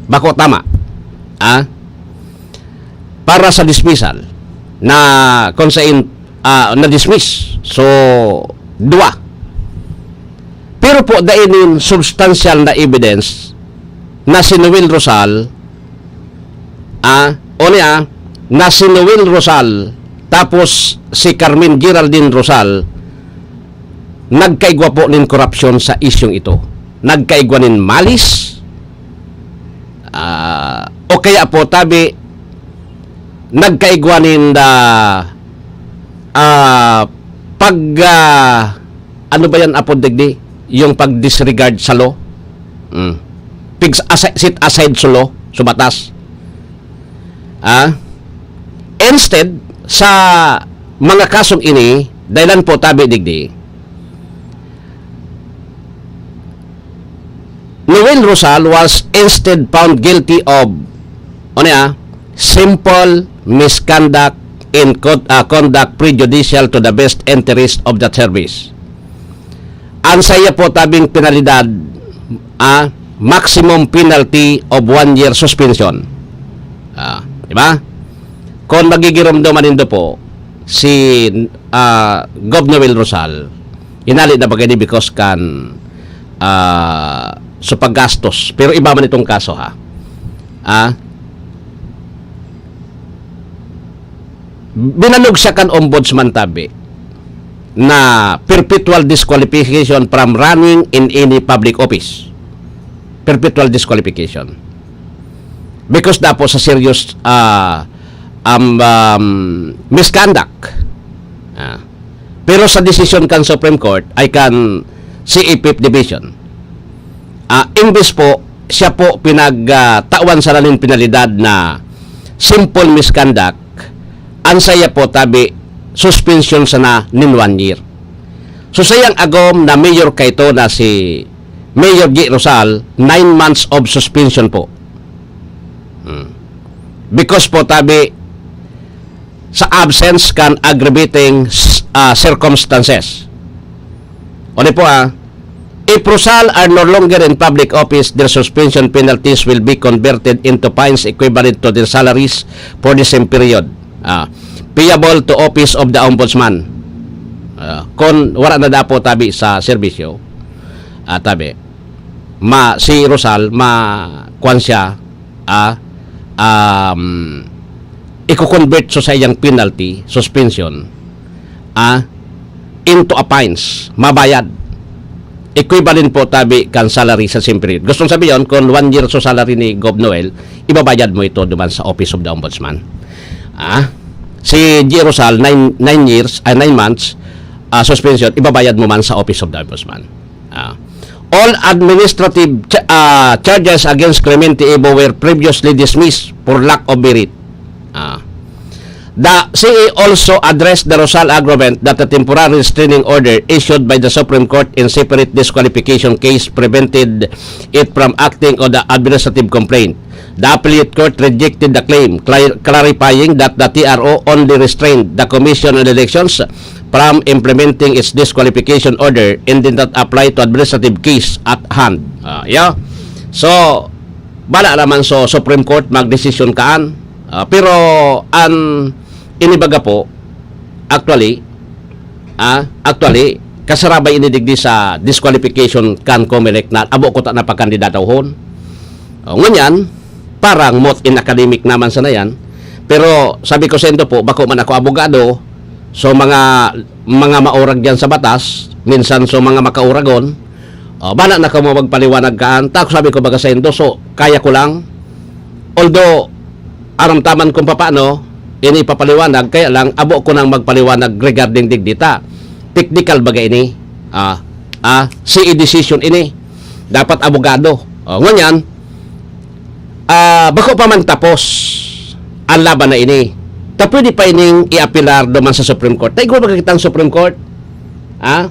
Bako tama. Ah? Para sa dismissal na kung sa in, ah, na-dismiss. So, dua. Pero po, dai nin substantial na evidence na si Noel Rosal, ah, o niya, na si Noel Rosal, tapos si Carmen Geraldine Rosal, nagkaigwa po nin korupsyon sa isyong ito. Nagkaigwa nin malis, ah, o kaya po, tabi, nagkaigwa nin, ah, ah, pag, ah, ano ba yan, apod digdi? Yung pag-disregard sa law? Mm. Pig-, asi-, set aside sa law, sa batas. Ah? Instead, sa mga kasong ini, dahilan po tabi digdi, Noel Rosal was instead found guilty of, ano ya, simple misconduct in co-, ah, conduct prejudicial to the best interest of the service. Ang saiya po tabing penalidad, ah, maximum penalty of one year suspension. Ah, di ba? Kung magigiromdoman nindo po, si, ah, Gov Noel Rosal, hinali na bagay ni because kan, ah, sa paggastos. Pero iba man itong kaso, ha? Ah? Binanog siya kan ombudsman tabi na perpetual disqualification from running in any public office. Perpetual disqualification. Because dapo sa serious, ah, um, um, misconduct. Ah. Pero sa desisyon kan Supreme Court ay kan C A Fifth Division. Ah, imbes po, siya po pinag, ah, tawan sana nin penalidad na simple misconduct, ang saiya po tabi, suspension sana nin one year. So, sayang agom na mayor kaito na si Mayor Guy Rosal, nine months of suspension po. Hmm. Because po, tabi, sa absence kan aggravating, ah, circumstances. Uli po, ah, if Rosal are no longer in public office, their suspension penalties will be converted into fines equivalent to their salaries for the same period. Ah, payable to Office of the Ombudsman. Ah, kun wala na dapo tabi sa serbisyo, ah, tabi, ma-, si Rosal, ma-, kwan siya, ah, um, iko-convert so sa iyang penalty, suspension, ah, into a fines, mabayad. Equivalent po tabi kan salary sa same period. Gustong sabihin, kung one year so salary ni Gov Noel, ibabayad mo ito duman sa Office of the Ombudsman. Ah, si G. Rosal, nine, nine years, ay, nine months, ah, suspension, ibabayad mo man sa Office of the Ombudsman. Ah, all administrative cha-, ah, charges against Clemente Ibo were previously dismissed for lack of merit. Ah. The C A also addressed the Rosal argument that the temporary restraining order issued by the Supreme Court in separate disqualification case prevented it from acting on the administrative complaint. The appellate court rejected the claim, cli-, clarifying that the T R O only restrained the Commission on Elections from implementing its disqualification order and did not apply to administrative case at hand. Ah, yeah. So, bala naman so Supreme Court magdesisyon kaan. Ah, pero an inibaga po, actually, ah, actually, kasarabay ini digdi sa disqualification kan Comelec na abo ko ta napagkandidatohon. O, ngunyan, parang moot in academic naman sana yan. Pero sabi ko sa indo po, bako man ako abogado, so mga, mga maurag diyan sa batas, minsan so mga makauragon, o, bana na kamo magpaliwanag kaan. Ta, sabi ko baga sa indo, so, kaya ko lang. Although, aramtaman kung papaano, ini ipapaliwanag, kaya lang, abo ko nang magpaliwanag regarding digdi ta. Technical baga ini. Ah, ah, C A decision ini. Dapat abogado. O, ngunyan, ah, bako pa man tapos ang laban na ini. Ta pwede pa ining iapilar duman sa Supreme Court. Ta igwa baga kitang Supreme Court? Ha?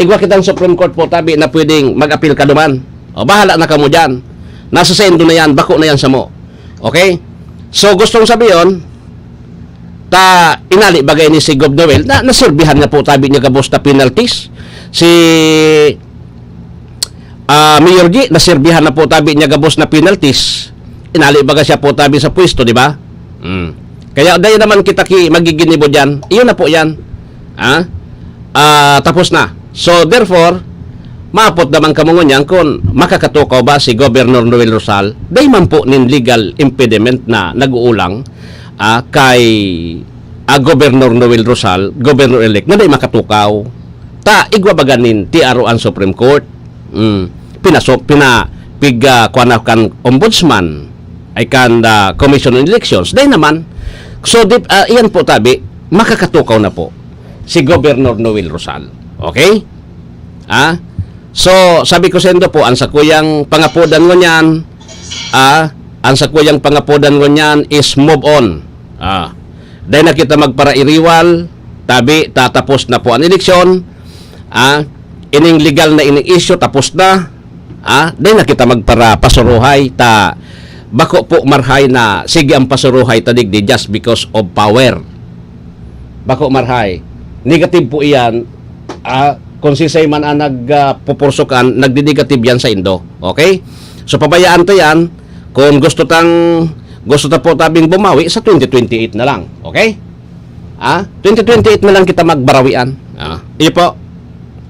Igwa kitang Supreme Court po, tabi na pwedeng mag-apil ka duman. O, bahala na kamo diyan. Nasa sa indo na yan, bako na yan samo. Okay? So, gustong sabihin, ta inali bagay ni si Gov Noel, na naserbihan na po tabi niya gabos na penalties. Si, ah, Mayor G, naserbihan na po tabi niya gabos na penalties. Inali baga siya po tabi sa pwesto, di ba? Mm. Kaya dahil naman kita ki magiginibo diyan, iyon na po yan. Ha? Ah, tapos na. So, therefore, maapot naman kamo ngunyan kun makakatukaw ba si Governor Noel Rosal? Dai man po nin legal impediment na nag-uulang, ah, kay, ah, Governor Noel Rosal, Governor-elect, na dai makatukaw. Ta, igwa baga nin T R O ang Supreme Court. Mm. Pinaso-, pina-, pig-, ah, kuwan na kan Ombudsman, ay kan, ah, Commission on Elections. Dai naman. So, di, ah, iyan po tabi, makakatukaw na po si Governor Noel Rosal. Okay? Ah? So, sabi ko sa indo po, ang sakuyang pangapodan ngunyan, ah, ang sakuyang pangapodan ngunyan is move on. Ah. Dai na kita magparairiwal, tabi, tatapos na po ang eleksyon. Ah, ining legal na ining issue, tapos na. Ah, dai na kita magparapasuruhay, ta bako po marhay na sige ang pasuruhay ta digdi just because of power. Bako marhay. Negative po iyan. Ah, kung sisay man ang nag, ah, pupursukan, nagdi-negative yan sa indo. Okay? So, pabayaan ta yan. Kung gusto tang, gusto ta po tabing bumawi, sa twenty twenty-eight na lang. Okay? Ah, twenty twenty-eight na lang kita magbarawian. Ah, iyo po.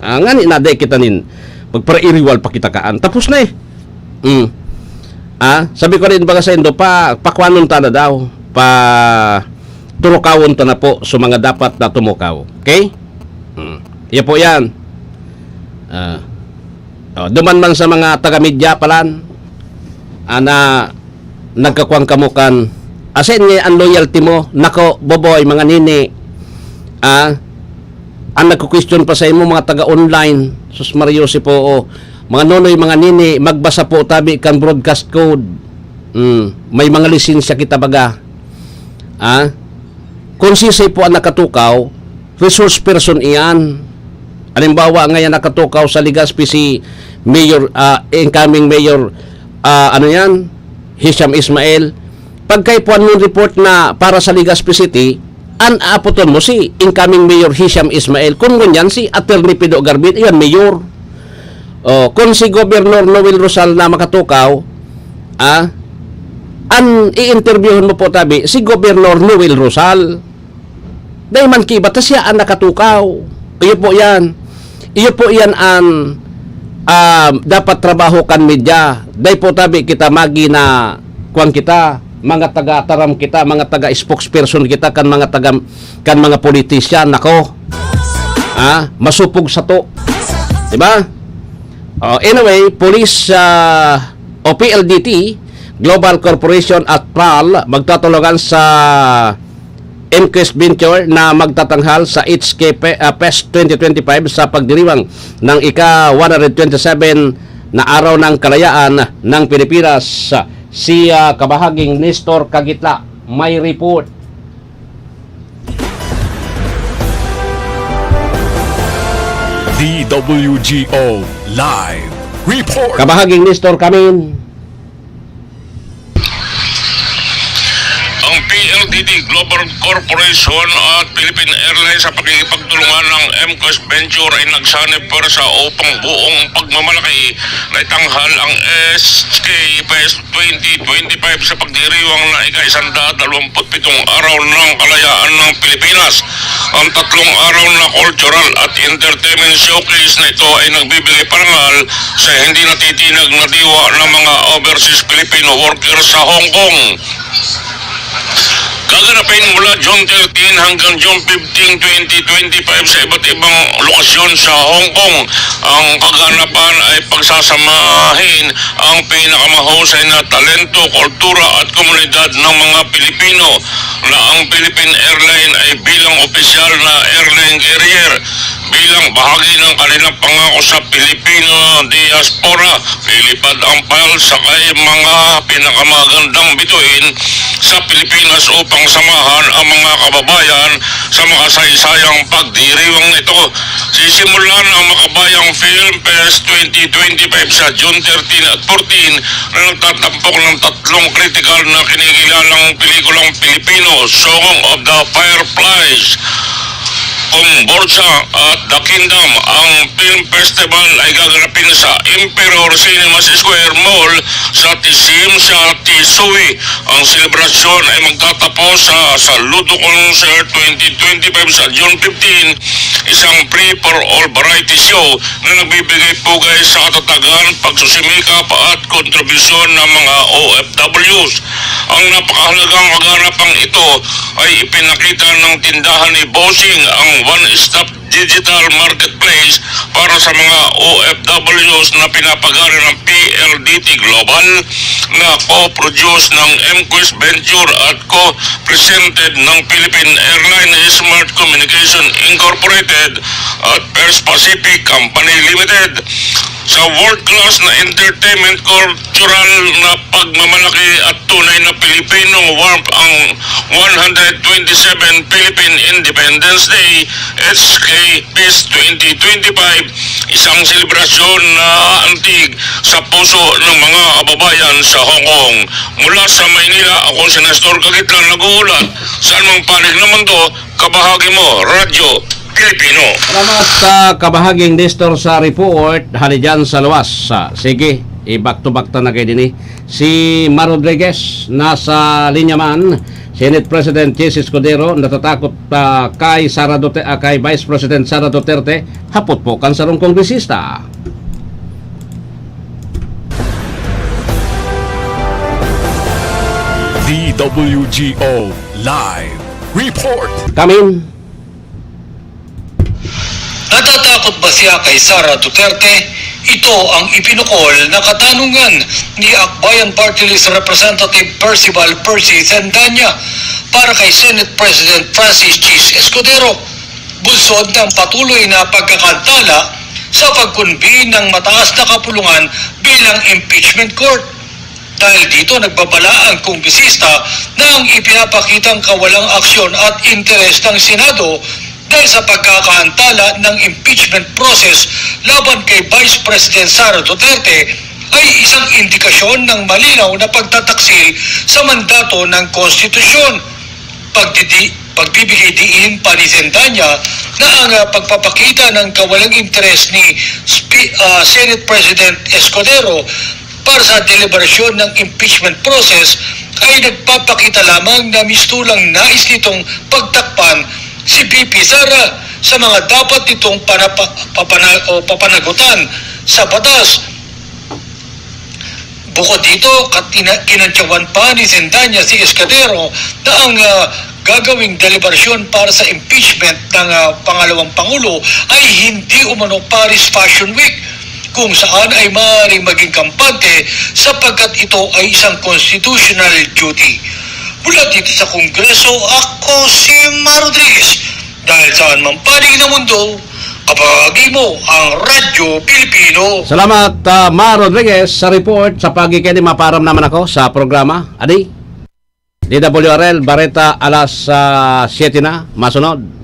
Ah, ngani na, di kita nin magparairiwal pa kita kaan. Tapos na eh. Mm. Ah, sabi ko rin baga sa indo, pa, pakwanon ta na daw. Pa, turukawon ta na po sa mga dapat na tumukaw. Okay? Mm. Iyo po yan. Ah. Oh, duman man sa mga taga-media palan, ana, nagkakuwang kamo kan, asin nga ang loyalty mo, nako, boboy, mga nini, ah, ang nagkukwestiyon pa sa imo, mga taga-online, sus, Mario, si po, oh, mga nonoy, mga nini, magbasa po tabi kan broadcast code. Mm, may mga lisensya kita baga. Ah? Kung sisay po ang nakatukaw, resource person iyan. Halimbawa, ngayon nakatukaw sa Legazpi si Mayor, ah, incoming Mayor, ah, ano yan? Hisham Ismail. Pagkaipuan mong report na para sa Legazpi City, an aapoton mo si incoming Mayor Hisham Ismail. Kung ngunyan si Attorney Pido Garbin, iyan, Mayor. Oh, kung si Governor Noel Rosal na makatukaw, ah, an i-interviewon mo po tabi, si Governor Noel Rosal. Dahil man kiba ta siya ang nakatukaw. Iyo po yan. Iyo po yan an, ah, dapat trabaho kan media. Dai po tabi kita magi na kuwan kita, mga taga-taram kita, mga taga-spokesperson kita kan mga taga, kan mga politician. Nako. Ah, masupog sato. Di ba? Oh, anyway, Police, ah, o P L D T, Global Corporation at PRAL magtatulungan sa MQuest Venture na magtatanghal sa H K Pe-, ah, Fest twenty twenty-five sa pagdiriwang ng ika one hundred twenty-seven na Araw ng Kalayaan ng Pilipinas. Si, ah, Kabahaging Nestor Kagitla may report. D W G O Live Report. Kabahaging Nestor Kamin. Ang P L D T Global Corporation at Philippine Airlines sa pakikipagtulungan ng MQuest Venture ay nagsanib pwersa upang buong pagmamalaki na itanghal ang H K Fest twenty twenty-five sa pagdiriwang na ika-isandaan dalwamput pitong Araw ng Kalayaan ng Pilipinas. Ang tatlong araw na cultural at entertainment showcase na ito ay nagbibigay parangal sa hindi natitinag na diwa ng mga overseas Filipino workers sa Hong Kong. Gaganapin mula June thirteen hanggang June fifteen, twenty twenty-five sa iba't ibang lokasyon sa Hong Kong. Ang kaganapan ay pagsasamahin ang pinakamahusay na talento, kultura at komunidad ng mga Pilipino na ang Philippine Airline ay bilang opisyal na airline carrier. Bilang bahagi ng kanilang pangako sa Filipino diaspora, lilipad ang PAL sa kay mga pinakamagandang bituin sa Pilipinas upang samahan ang mga kababayan sa makasaysayang pagdiriwang ito. Sisimulan ang Makabayang Film Fest twenty twenty-five sa June thirteen at fourteen na nagtatampok ng tatlong kritikal na kinikilalang pelikulang Pilipino, Song of the Fireflies, Komborcha at The Kingdom. Ang film festival ay gaganapin sa Emperor Cinemas Square Mall sa Tisim sa Tisui. Ang selebrasyon ay magtatapos sa Saludo Concert twenty twenty-five sa June fifteen, isang free-for-all variety show na nagbibigay pugay sa katatagan, pagsusumikap at kontribusyon ng mga O F Ws. Ang napakahalagang kaganapang ito ay ipinakita ng tindahan ni Bossing, ang one-stop digital marketplace para sa mga O F Ws na pinapagana ng P L D T Global, na co-produce ng MQuest Venture at co-presented ng Philippine Airlines Smart Communication Incorporated at First Pacific Company Limited. Sa world-class na entertainment, cultural na pagmamalaki at tunay na Pilipinong warmth ang one hundred twenty-seven Philippine Independence Day, H K Fest twenty twenty-five, isang selebrasyon na antig sa puso ng mga kababayan sa Hong Kong. Mula sa Maynila, ako si Nestor Kagitlan, nag-uulat sa anumang panig ng mundo, kabahagi mo, Radyo Pilipino. Salamat sa kabahaging Nestor sa report, hali dyan sa luwas. Ah, sige, i-back to back ta na kayo din eh. Si Mar Rodriguez, nasa linya man. Senate President Chiz Escudero, natatakot, ah, kay Sara Dute-, ah, kay Vice President Sara Duterte, hapot po kan sarong kongresista. D W G O Live Report. Kamin. Natatakot ba siya kay Sara Duterte? Ito ang ipinukol na katanungan ni Akbayan Party List Representative Percival Percy Zendanya para kay Senate President Francis Chiz Escudero, bunsod ng patuloy na pagkakantala sa pag-convene ng mataas na kapulungan bilang impeachment court. Dahil dito, nagbabala ang kongresista na ang ipinapakitang kawalang aksyon at interes ng Senado dahil sa pagkakaantala ng impeachment process laban kay Vice President Sara Duterte ay isang indikasyon ng malinaw na pagtataksil sa mandato ng konstitusyon. Pagdidi-, pagbibigay diin pa ni Zendanya na ang, ah, pagpapakita ng kawalang interes ni Spe-, ah, Senate President Escudero para sa deliberasyon ng impeachment process ay nagpapakita lamang na mistulang nais nitong pagtakpan si V P Sara sa mga dapat nitong panapa, papana, o papanagutan sa batas. Bukod dito, katina, kinantyawan pa ni Sendanya si Escudero na ang ah, gagawing deliberasyon para sa impeachment ng ah, pangalawang pangulo ay hindi umano Paris Fashion Week, kung saan ay maaaring maging kampante sapagkat ito ay isang constitutional duty. Mula dito sa Kongreso, ako si Mar Rodriguez. Dahil saan mang panig ng mundo, kapag mo ang Radyo Pilipino. Salamat, ah, Ma Rodriguez, sa report. Sa pagi kini, maparam naman ako sa programa. Adi, D W R L, Bareta, alas ah, siyete na, masunod.